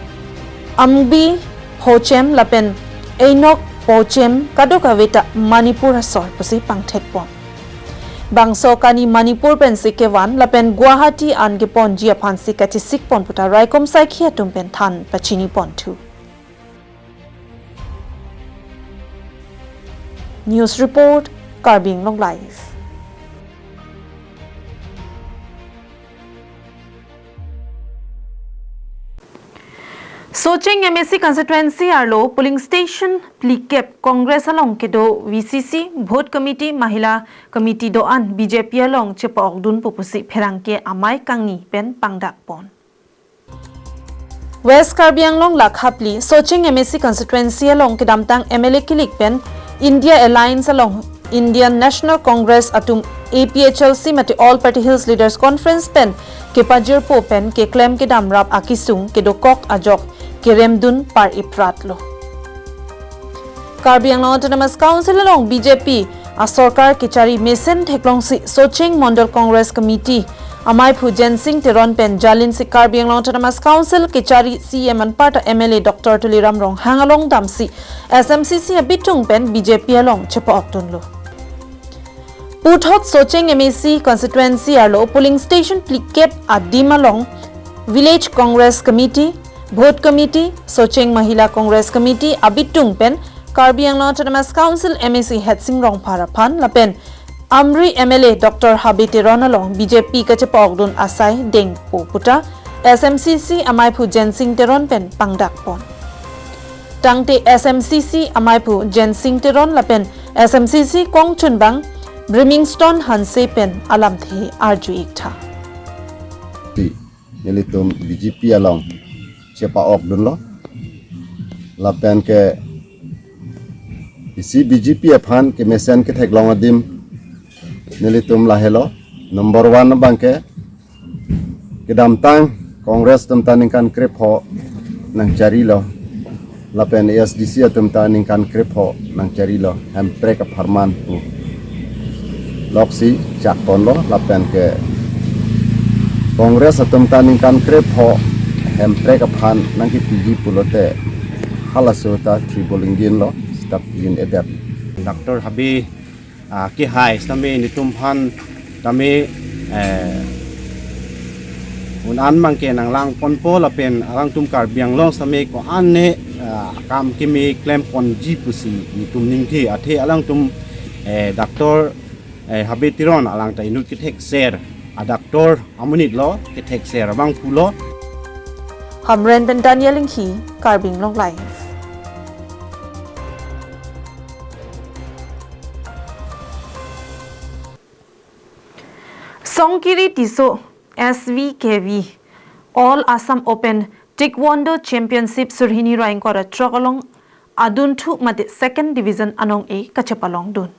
Ambi Phochem lapen Einok Phochem kadokave ta Manipur asor pusi pangthek pon. Bangso kani Manipur pensi kevan lapen Guwahati an keponji aphansi kachesik pon puta raikom saikhi atum pen than pachini ponthu. News report, Karbi Anglong Live. Socheng M A C constituency arlo polling station phlikep Congress along kedo V C C, Vote Committee, Mahila Committee do-an B J P along chepa-okdun pu pusi pherangke amei kangni pen pangdak pon. West Karbi Anglong Lakha phli Socheng M A C constituency along kedamtang M L A kilik pen India Alliance along Indian National Congress atum A P H L C mate All Party Hills Leaders Conference pen kepajirpo pen keklem kedam rap akesung kedokok ajok keremdun par iprat lo. Karbi Anglong Autonomous Council along B J P asorkar kechari mesen theklongsi Socheng Mondol Congress Committee ameiphu Jensing Teron pen jalinsi Karbi Anglong Autonomous Council kechari C E M anparta M L A Doctor Tuliram Ronghang along damsi S M C C abitung pen B J P along chepa-okdunlo. Puthot Socheng M A C constituency arlo polling station phlikep adim along Village Congress Committee, Vote Committee, Socheng Mahila Congress Committee abitung pen Karbi Anglong Autonomous Council M A C Hetsing Rongphar aphan lapen Amri M L A Doctor Habe Teron along B J P kachepa-okdun asai dengpo puta S M C C ameiphu Jensing Teron pen pangdak pon. Tangte S M C C ameiphu Jensing Teron lapen S M C C kongchunbang Brimingstone Hanse pen alamthe arju-ik tha. Nelitum B J P along chepa-okdunlo. Lapen ke isi B J P aphan kemesen ketheklong adim nelitum lahelo. Number one abangke kedamtang Congress atum ta ningkan krepho nangcharilo. Lapen A S D C atum ta ningkan krepho nangcharilo, Hemprek apharman pu. Loksi chak ponlo lapen ke Congress atum ta ningkan krepho Hemprek aphan nangkipiji pulote halaso ta tribolingginlo, sitap jin edet. Doctor Habe, ah, kehai sitame nelitum aphan tame, eh, un-an abangke nanglang ponpo lapen alangtum Karbi Anglong sitame ko-an ne, ah, akam keme klem ponji pusi nelitum ningthe, athe alangtum, eh, Doctor, eh, Habe Teron alang ta inut kethekser a-doctor amonit lo, kethekser abangphu lo. Hamren pen Daniel Inghi, Karbi Anglong Live. Songkiri Tisso S V K V All Assam Open Taekwondo Championship surhini ra ingkoi ra throk along adunthu mate second division anong-e kachepalongdun.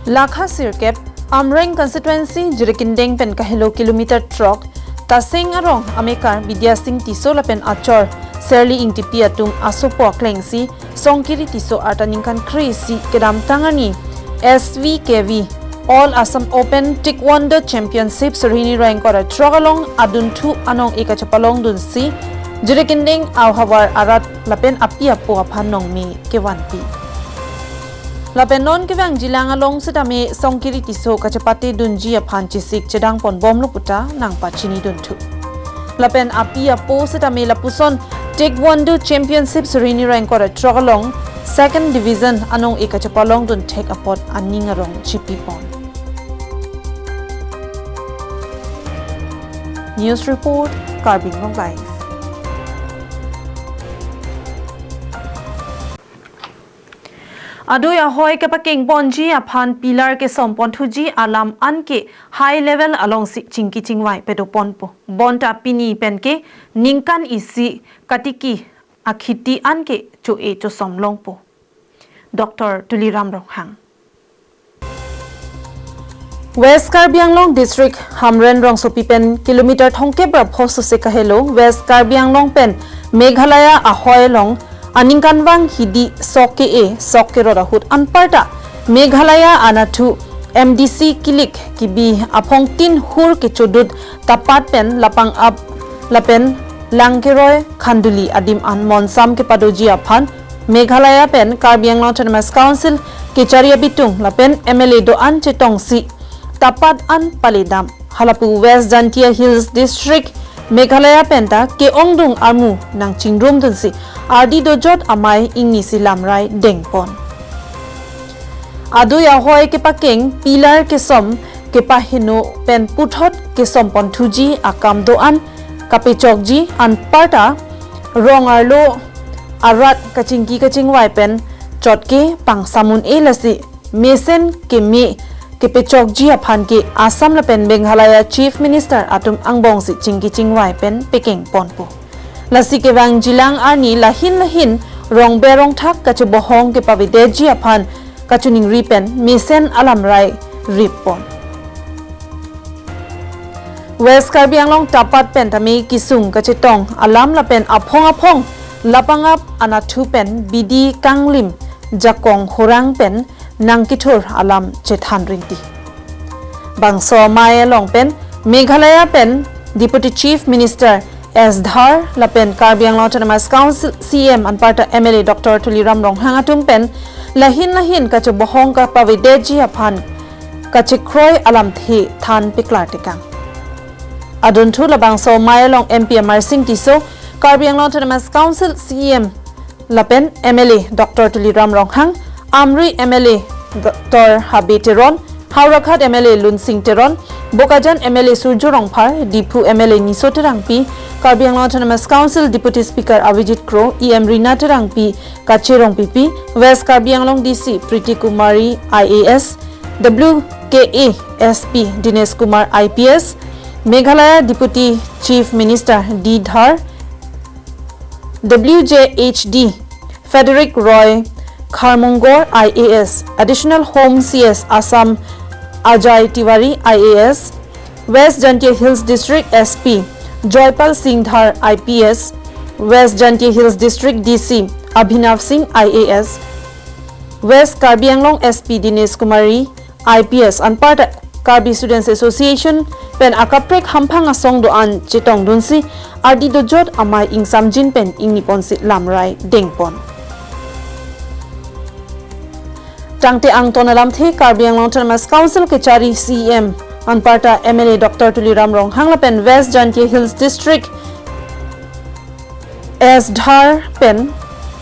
Lakha sirkep, Amreng constituency, Jirikindeng pen kahelo kilometer throk, Taseng arong amekar Bidya Sing Tisso lapen achor Serli Ingtipi atum asopo aklengsi Songkiri Tisso arta ningkan kre-isi kedamtang arni S V K V All Assam Open Taekwondo Championship surhini ra ingkoi ra throk along adunthu anong-e kachepalongdunsi Jirikindeng ahavar arat lapen api apo aphan nongme kevanpi. Lapen non kevang jilang along sitame Songkiri Tisso kachepate dunji aphan chesik chedang ponbomlo puta nangpachinidunthu. Lapen api apo sitame lapuson Taekwondo Championship surhini ra ingkoi ra throk along second division anong-e kachepalongdun thek apot aning arong chipipon. News report, Karbi Anglong Live. Adui ahoi kepakeng ponji aphan pillar kesom ponthuji alam anke high level alongsi chingki chingvai pado ponpo. Bonta pini penke ningkan isi katiki akhiti anke cho-e chosom longpo. Doctor Tuliram Ronghang. West Karbi Anglong District Hamren rongsopi pen kilometer thomkep ra pho sose kahelo West Karbi Anglong pen Meghalaya ahoi along aningkanvang hidi sok ke-e sok kerot ahut anparta Meghalaya anatthu M D C kilik kibi aphongtin hur kechodut Tapat pen Lapangap lapen Langkeroi Khanduli adim an monsam kepadoji aphan Meghalaya pen Karbi Anglong Autonomous Council kechari abitung lapen M L A do-an chetongsi Tapat an paledam. Halapu West Jaintia Hills District Meghalaya penta ke-ongdung armu nangchingrumdunsi ardi dojot amei ingnisi lamrai dengpon. Adui ahoi kepakeng pillar kesom kepaheno pen puthot kesom ponthuji akam do-an kapechokji anparta rong arlo arat kachingki kachingvai pen chotke pangsamun-e lasi mesen keme kepechokji aphan ke Assam lapen Meghalaya Chief Minister atum angbongsi chingki chingvai pen pekeng ponpo. Lasi kevang jilang arni lahin lahin rongber rongthak kachebohong kepavedetji aphan kachiningri pen mesen alamrai rippon. West Karbi Anglong Tapat pen tame kisung kachetong alam lapen aphong aphong Lapangap anatthu pen bidi kanglim jakong horang pen nangkethur alam chethan rinti. Bangso amei along pen Meghalaya pen Deputy Chief Minister S Dhar lapen Karbi Anglong Autonomous Council C M anparta M L A Doctor Tuliram Ronghang atum pen lahin lahin kachebohong kapavedetji aphan kachekroi alamthe than peklar tekang. Adunthu labangso amei along M P Amarsing Tisso, Karbi Anglong Autonomous Council C M lapen M L A Doctor Tuliram Ronghang, Amri M L A Doctor Habe Teron, Howraghat M L A Lunsing Teron, Bokajan M L A Surjya Rongphar, Diphu M L A Niso Terangpi, Karbi Anglong Autonomous Council Deputy Speaker Avijit Kro, E M Rina Terangpi, Kache Rongpipi, West Karbi Anglong D C Priti Kumari I A S, W K A S P Dinesh Kumar I P S, Meghalaya Deputy Chief Minister D Dhar, W J H D Frederick Roy Kharmongor I A S, Additional Home C S Assam Ajay Tiwari I A S, West Jaintia Hills District S P Joypal Singh Dhar I P S, West Jaintia Hills District D C Abhinav Singh I A S, West Karbi Anglong S P Dinesh Kumari I P S anparta Karbi Students Association pen akaprek hamphang asong do-an chetongdunsi ardi dojot amei ingsamjin pen ingniponsi lamrai dengpon. Tangte angton alamthe Karbi Anglong Autonomous Council kechari C M anparta M L A Doctor Tuliram Ronghang lapen West Jaintia Hills District S Dhar pen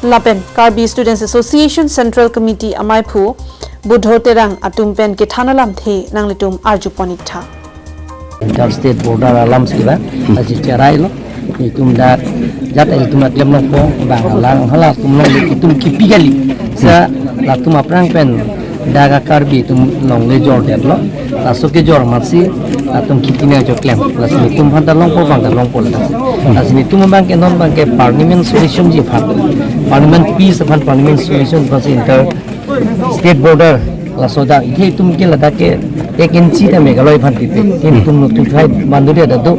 lapen Karbi Students Association Central Committee ameiphu Budho Terang atum pen kethan alamthe nanglitum arjupon-iktha. Inter state border alam sila aji cherai lo. Itum dak jat itum aklem longpo bang alang hala atum long itum kipi kali. Sa latum aphrang pen dak a Karbi atum longle jordetlo. Laso kejor amatsi latum kipi nangchoklem. Lasi itum aphan ta longpo bang ta longpo lasi. Lasi itum abang ke non abang ke permanent solution ji aphan. Permanent peace aphan permanent solution aphansi inter state border laso dak ikhe itum ke ladak ke ek inchi ta Meghalaya aphan pipe. Itum nuthu thai boundary ta do.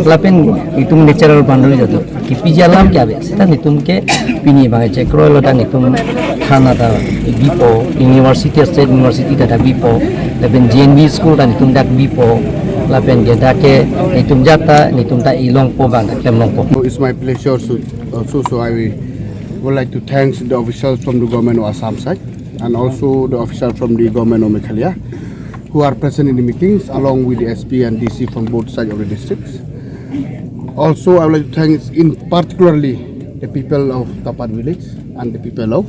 Lapen itum natural boundary ta do. Kipiji alam ke ave. Seta itum ke pini abang chekroi lo, dak itum thana ta bipo, university, state university ta dak bipo, lapen G N V school ta itum dak bipo, lapen ke dak ke itum jat ta itum ta ilongpo bang ta klem longpo. So it's my pleasure so, also, so I would like to thanks the officials from the government of Assam side and also the official from the government of Meghalaya who are present in the meetings along with the S P and D C from both sides of the districts. Also, I would like to thank in particularly the people of Tapat village and the people of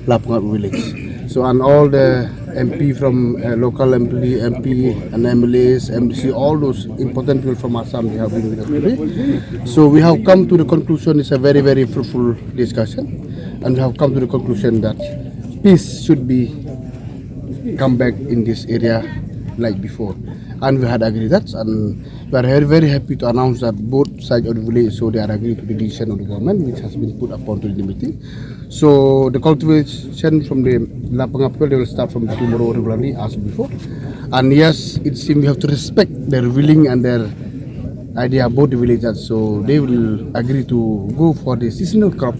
Lapangap village. So, and all the M P from, uh, local M P, M P and M L As, M D C, all those important people from Assam, they have been with us today. So we have come to the conclusion, it's a very, very fruitful discussion, and we have come to the conclusion that Peace should be come back in this area like before. And we had agreed that, and we are very, very happy to announce that both sides of the village, so they are agreed to the decision of the government, which has been put upon to the meeting. So the cultivation from the Lapang Apel, they will start from tomorrow regularly as before. And yes, it seems we have to respect their willing and their idea about the villagers. So they will agree to go for the seasonal crop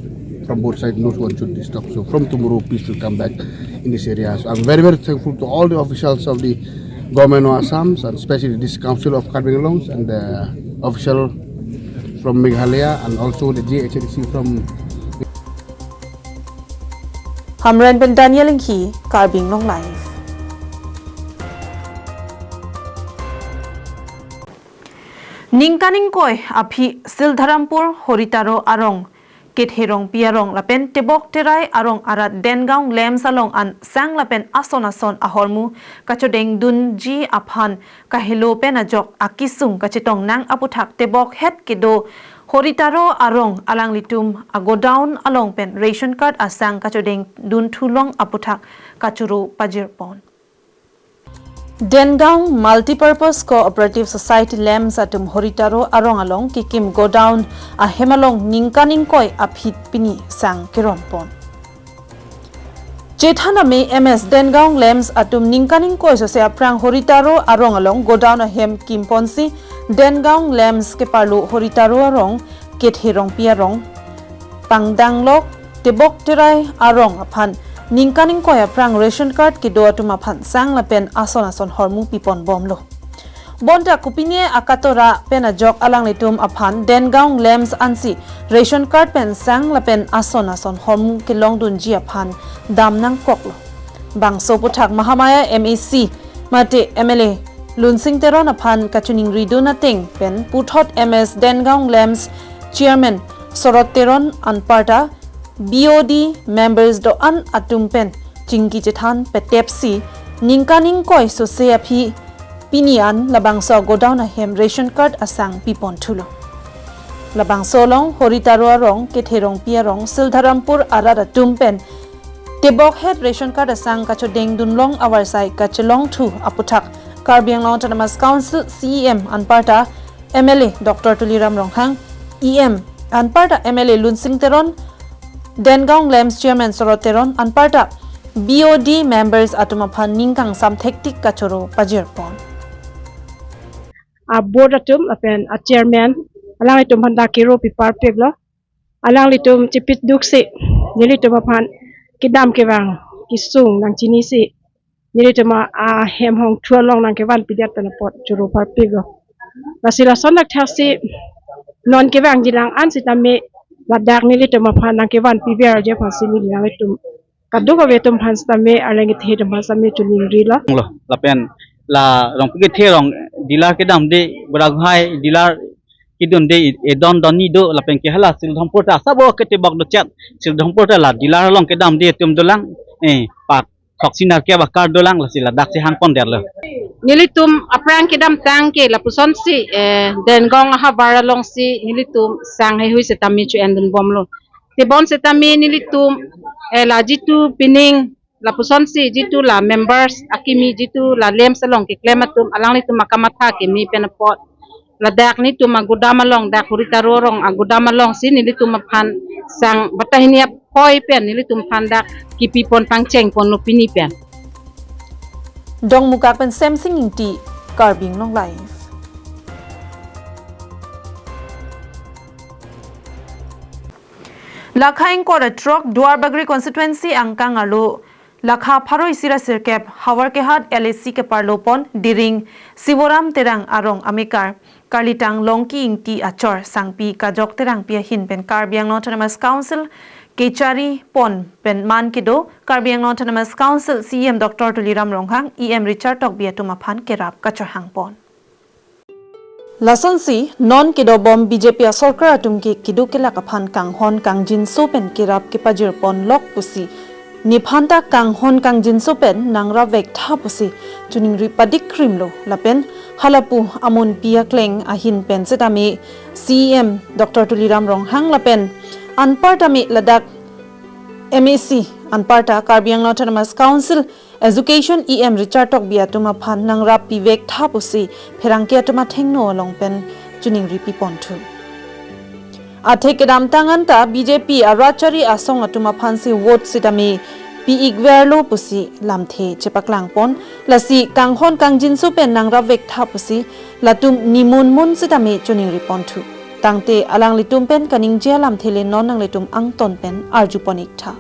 from both sides. No one should disturb. So from tomorrow, peace will come back in this area. So I'm very, very thankful to all the officials of the government of Assam, and especially this Council of Karbi Anglong and the official from Meghalaya and also the J H A D C from Hamren pen Daniel Inghi, Karbi Anglong Live. Ningkan ingkoi aphi Sildharampur Horitaro arong, Kethe Rongpi arong lapen Tebok Terai arong arat Dengaon LAMPS along an sang lapen ason ason ahormu kachodengdunji aphan kahelo pen ajok akisung kachetong nang aputhak tebok het kedo Horitaro arong alanglitum agodown along pen ration card asang kachodengdun thulong aputhak kachoro pajirpon. Dengaon Multipurpose Cooperative Society LAMPS atum Horitaro arong along kekim godown ahem along ningkan ingkoi aphi pini sang keronpon. Chethan ame M S Dengaon LAMPS atum ningkan ingkoi sose aphrang Horitaro arong along godown ahem kimponsi Dengaon LAMPS keparlo Horitaro arong, Kethe Rongpi arong, Pangdanglok, Tebok Terai arong aphan ningkan ingkoi aphrang ration card kedo atum aphan sang lapen ason ason hormu pipon bomlo. Bonta kopine akatora pen ajok alanglitum aphan Dengaon LAMPS ansi ration card pen sang lapen ason ason hormu kelongdunji aphan dam nangkoklo. Bangso aputhak Mahamaya M A C mate M L A Lunsing Teron aphan kachoningridun ateng pen puthot M S Dengaon LAMPS Chairman Sorot Teron anparta B O D members do-an atum pen chingki chethan petepsi ningkan ingkoi sose aphi pini an labangso godown ahem ration card asang pipon thulo. Labangso along Horitaro arong, Kethe Rongpi arong, Sildharampur arat atum pen tebok het ration card asang kachodengdun long avarsai kachelong thu aputhak Karbi Anglong Autonomous Council C E M anparta M L A Doctor Tuliram Ronghang, E M anparta M L A Lunsing Teron, Dengaon LAMPS Chairman Sorot Teron anparta B O D members atum aphan ning kangsam thektik kachoro pajirpon. A board atum lapen a chairman alanglitum aphan dak kero piparpiklo. Alanglitum chipit duksi nelitum aphan kedam kevang kesung nangchinisi nelitum a, ahem hong thu along nangkevan pidet pen apot choro parpiklo. Lasi lason dak thaksi non kevangji lang an sitame ladak nelitum aphan nangkevan piverji aphansi neli nanglitum kadokave atum aphan sitame arleng kethe atum aphan sitame choningrilo. Lo, lapen la Rongpi Kethe arong dealer kedamde, bura hai dealer kedunde, edon donni do, lapen ke hala Sildharampur ta asabo ke Tebok do chat, Sildharampur ta la dealer along kedamde atum dolang, eh, pak thok sinar ke bakar dolang, lasi ladak si hangpon derlo. Nelitum aphrang kedamtang ke lapusonsi, eh, Dengaon ahavar alongsi nelitum sang heihui sitame cho-endun bomlo. Tebon sitame nelitum, eh, la jitu pining lapusonsi jitu la members akimi jitu la LAMPS along keklem atum alanglitum akamatha kimi pen apot ladak nelitum agodown along, dak Horitaro arong agodown alongsi nelitum aphan sang bata hini aphoi pen nelitum aphan dak kipipon pangchengponlo pini pen. Dongmukak pen Semsing Ingti, Karbi Anglong Live. Lakha ingkoi ra throk Duarbagori constituency angkang arlo lakha pharo isi ra sirkep Howraghat L A C keparlopon Diring Sivoram Terang arong amekar Karlitang Longki Ingti achor sangpi Kajok Terangpi ahin pen Karbi Anglong Autonomous Council kechari pon pen man kedo Karbi Anglong Autonomous Council C E M Doctor Tuliram Ronghang, E M Richard Tokbi atum aphan kerap kachorhangpon. Lasonsi non kedobom B J P asorkar atum ke keduk kelak aphan kanghon kangjinso pen kerap kepajirponlok pusi, nephan ta kanghon kangjinso pen nangrap vektha pusi choningri padik krimlo lapen halapu amunpi akleng ahin pen setame C E M Doctor Tuliram Ronghang lapen anparta me ladak M A C Anparta Karbi Anglong Autonomous Council Education E M Richard Tokbi atum aphan nangrap pivek tha pusi pherangke atum athengno along pen choningri piponthu. Atheke kedamtang anta B J P arat chari asong atum aphansi vote sitame pi-ikverlo pusi lamthe chepaklangpon, lasi kanghon kangjinso pen nangrapvek tha pusi latum nimun mun sitame choningriponthu. Tangte alanglitum pen kaningje alamthe le non nanglitum angton pen arjupon-ik tha.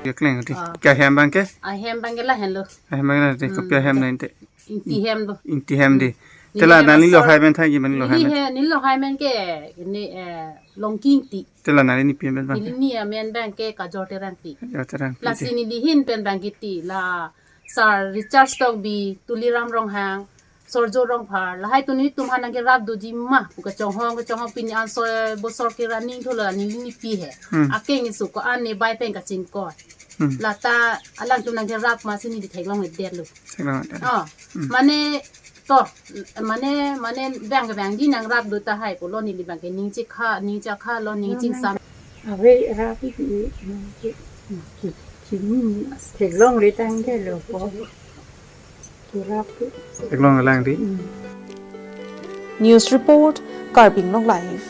Kekleng ti. Ah. Ke ahem abang ke? Ahem abang ke lahenlo. Ahem abang ke lahenlo. Hmm. Kopi ahem nangte? Ingti hem lo. Ingti hem di. Hmm. Te la neli neli lo asor hai men thai ji men lo hai neli men. He, neli lo hai men ke, ne, eh, Longki Ingti. Te la neli nipi amen abang. Neli ni amen abang ke Kajor Terangpi. Kajor Terangpi. Lasi neli hin pen abang ke ti la Sir Richard Tokbi, Tuliram Ronghang, Sorjo Rongphar, lahai atum nelitum aphan nangkerap doji ma pu kachonghong kachonghong, pini an soi bosor kira ning thulo, neli nipi he. Hmm. Akeng isu ko-an ne bai pen kachingkoi. Hmm. Lata alangtum nangkerap masi neli theklongledetlo. Theklongledet. Oh, hmm. Mane to, mane, mane abang ke abang di nangrap do tahai pulo, neli abang ke ning chikha, ning chakha lo, ning chingsam. Ave rapi di, ning chi, chi, chi, theklongle tangte lo ko. Kerap di. Theklonglelang di. Hmm. News report, Karbi Anglong Live.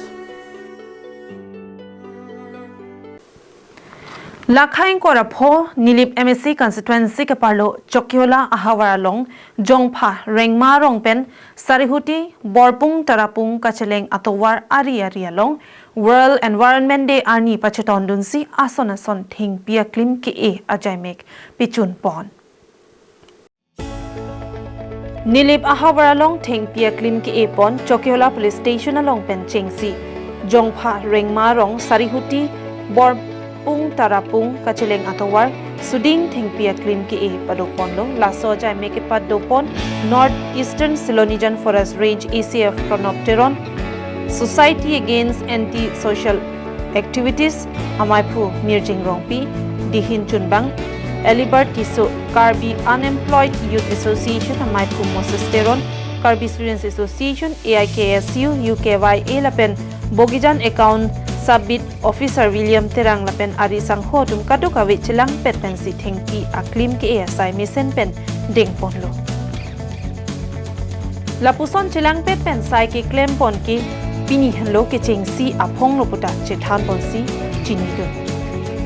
Lakha ingkoi ra pho Nilip M A C constituency keparlo Chokihola ahavar along Jongpha Rengma arong pen Sarihuti, Borpung, Tarapung kacheleng atovar ari ari along World Environment Day arni pachetondunsi ason ason thengpi aklim ke-e ajaimek pichunpon. Nilip ahavar along thengpi aklim ke-epon Chokihola Police Station along pen chengsi Jongpha Rengma arong Sarihuti Borpung Tarapung kacheleng atovar suding thengpi aklim ke-e padoponlo. Laso ajaimek kepadopon North Eastern Silonijan Forest Range A C F Pranab Teron, Society Against Anti-Social Activities amaiphu Mirjing Rongpi, Dihin Chunbang, Alibert Tisso, Karbi Unemployed Youth Association amaiphu Moses Teron, Karbi Students Association, A I K S U, U K Y A lapen Bogijan Account Sub-Beat Officer William Terang lapen ari sangho atum kadokave chelangpet pensi thengpi aklim ke-e asai mesen pen dengponlo. Lapuson chelangpet pen sai keklempon ke pini henlo kechengsi aphonglo puta chethanponsi chinidun.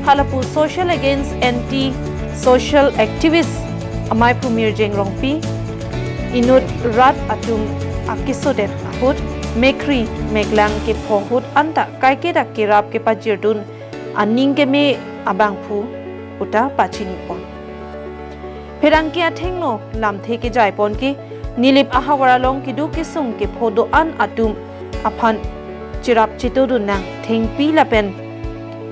Halapu Social Against Anti-Social Activist amaiphu Mirjing Rongpi, inut rat atum akesodet ahut, mekri meklang kephong ahut anta kaike dak kerap kepajirdun aning keme abangphu puta pachinipon. Pherangke athengno lamthe kejaipon ke Nilip ahavar along keduk kesung kepho do-an atum aphan cherap chetodun nang thengpi lapen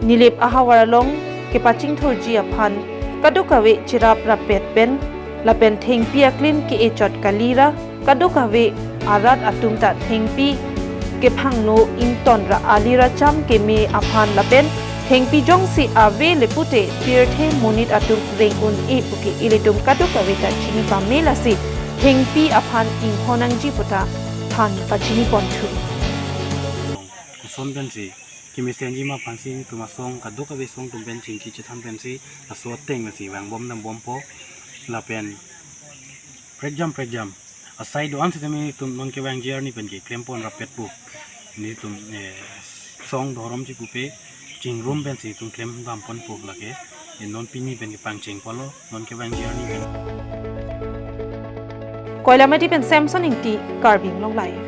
Nilip ahavar along kepachingthurji aphan kadokave cherap rappet pen lapen thengpi aklim ke-e chot kalira kadokave arat atum ta thengpi kephangno ingtonra alira cham keme aphan lapen thengpi jongsi ave le pute pirthe monit atum reng un-e puke ilitum kadokave ta chini pame, lasi thengpi aphan inghon nangji puta than pachiniponthu. Koson pensi kemesenji ma aphansi nelitum asong kadokave asong atum pen chingki chethan pensi laso ateng pensi vangbom dambompo lapen prekjam prekjam asai do-an sitame nelitum non kevangji arni pen keklempon rappetpo. Nelitum, eh, song dhorom chipupe chingrum pensi nelitum klem damponpo lake. Eh, non pini pen kepangcheng polo, non kevangji arni pen. Koilamati pen Samson Ingti, Karbi Anglong Live.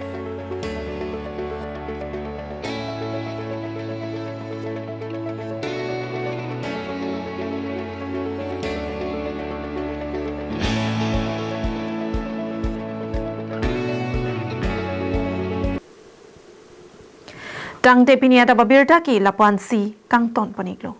Tangte pini adap abirta ke lapu-ansi kangtonpon-iklo.